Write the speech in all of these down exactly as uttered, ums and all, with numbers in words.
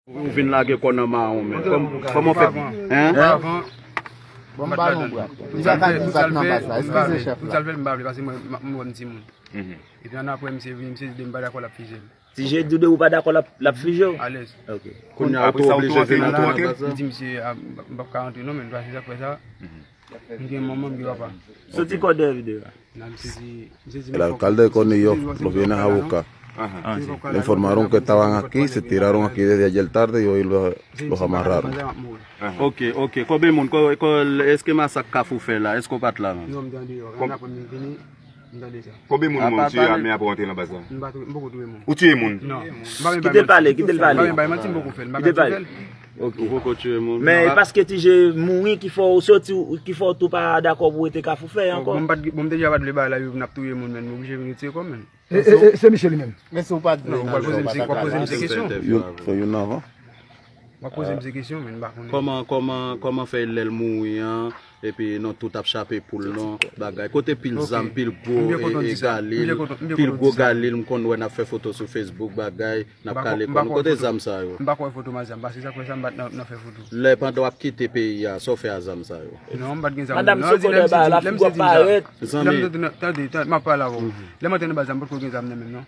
Ou vin lage kò nan mawon, men. Kòm- Kòman w fè? Hein? Avan, Bon, m pa nan bra. Li pa ka di m pa t nan baz la. Eskize, chèf la. Sa l fè, m pa vle, paske mwen, m, m wè m timoun. Epi annapre, misye vini, misye di m pa dakò, l ap fije m. Ti J di w ou pa dakò, l ap, l ap fije w? Alèz. Ok. Kounye a, ou tou oblije vin antre nan baz la? M di misye, a, m p ap ka antre non, men, paske sa k fè sa. M gen manman, m gen papa. Soti kò dèyè videyo a. El alcalde de Conillo, los viejos abogados, le informaron que estaban aquí, se tiraron aquí desde ayer tarde y hoy lo- los amarraron. Ok, ok. Konbyen moun? Ko- ko- Èske masak Kafou fè la? Èske w pa t la menm? Non, m tande yo. Annapre m vini, m tande sa. Konbyen moun mwen ou tiye, men apre w antre nan baz la? M pa tou- m poko touye moun. Ou tiye moun? Non. M pa menm bay manti. Kite l pale, kite l pale. M pa menm bay manti, m poko fè l. M pa menm fè l. Ok. Ou poko tiye moun? Men e paske Ti J mouri ki fè w soti, ki fè w tou pa dakò pou w rete Kafou Fèy ankò? Bon, m pa t- bon, m te deja pa t vle bay la, yo vin ap touye moun, men m oblije vin retire kò m, men. E, e, e, se misye li menm. Men si w pa t vle, non, w pral poze m se- w ap poze m se kesyon. Youn, fè youn nan avan. W ap poze m se kesyon, men m pa konnen. Kòman, kòman, kòman fè lè l mouri an, epi nou tout ap chape poul non, bagay. Kote pil zam, pil gwo, e, e, galil, pil gwo galil, m konn wè n ap fè foto sou Facebook, bagay, n ap kale kò nou. Kote zam sa yo? M pa kwè foto m a zam, paske sa k fè sa m pa t nan, nan fè foto. Lè pandan w ap kite peyi a, sa w fè a zam sa yo? Non, m pa t gen zam. Madam Sokodè ba la, figi w ap parèt. Zanmi. Lè m te nan- tande, tande, m ap pale avè w. Lè m antre nan baz la, m potko gen zam nan men m, non.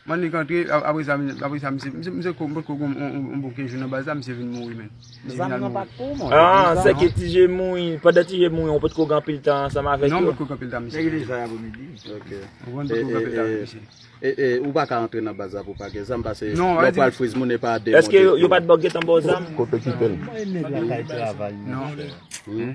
Mwen li antre, a- apre sa, apre sa, misye, misye, misye, m potko gen yon, yon, yon bon kenz jou nan baz la, misye vin mouri, men. Zam nan pa t pou mwen. Ah, se ke Ti J mouri, pandan Ti J mouri, ou potko gen anpil tan ansanm avèk yo? Non, m potko gen anpil tan, misye. Nèg li sa apre midi. Ok. Ou konprann, m potko gen anpil tan avèk misye. E, e, ou pa ka antre nan baz la pou pa gen zam, paske lè w pral friz moun, e pa de moun. Èske yo, yo pa t ba w gentan ba w zam? Kote ki pèl? Non. Hmm?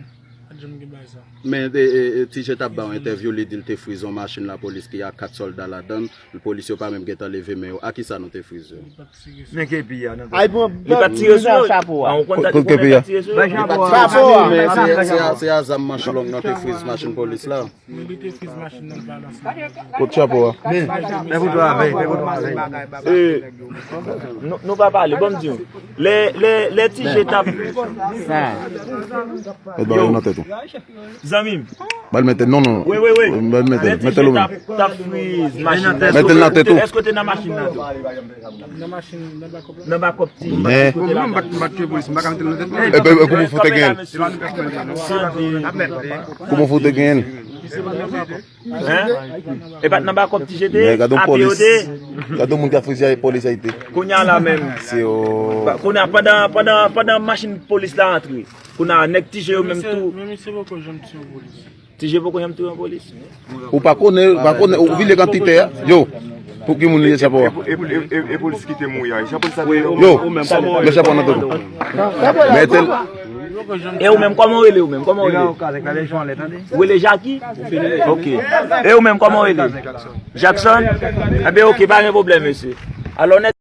Men, e, e, e, Ti J t ap ba w entèvyou, li di l te friz yon machin lapolis ki a kat sòlda ladan l, polis yo pa menm gentan leve men yo. A kisa nou te friz yo? Men kepi a, nan Ay, bon, li pa t tire sou yo. Chapo a. Ou konn dat li tire sou yo? Li pa t tire sou yo, men se, se a, se a zam manch long nou te friz machin polis la. Kot chapo a? Men, men pou twa avèy, men pou twa avèy. Nou, nou pa pale, bon, m di w. Lè, lè, lè Ti J t ap. Sa. Mete bagay yo nan tèt ou. Zanmi m. Ba l mete, non, non. Wi, wi, wi. Ba l mete, mete l ou menm. Lè Ti J t ap, t ap friz machin nan. Mete l nan tèt ou. Èske w te nan machin nan tou? Nan machin, nan bakòp. Nan bakòp Ti J. Men. Mwen menm, m pa t, m pa t tire polis, m pa ka mete l nan tèt mwen. E, e, e, kòman w fè w te genyen l? Kòman w fè w te genyen l? Hein? E pa t nan bakòp Ti J te ye? Men gade yon polis. Gade yon moun k ap frize polis Ayiti. Kounye a la menm. Se yo. Kounye a pandan, pandan, pandan machin polis la antre. Kounye a nèg Ti J yo menm tou. Men misye poko janm tiye yon polis. Ti J poko janm tiye yon polis. Ou pa konnen, ou pa konnen, ou vide kantite a. Yo. Pou ki moun li ye chapo a? E, e, e, e, e polis ki te mouri a? Chapo sa te yo. Yo. Ou menm, kòman w rele? Yo chapo nan tèt ou. Mete l. E ou menm, kòman w rele ou menm? Kòman w rele? Ou rele Jackie? Ok. E ou menm, kòman w rele? Jackson? Enben, ok, pa gen pwoblèm, mesye. Alò, nèg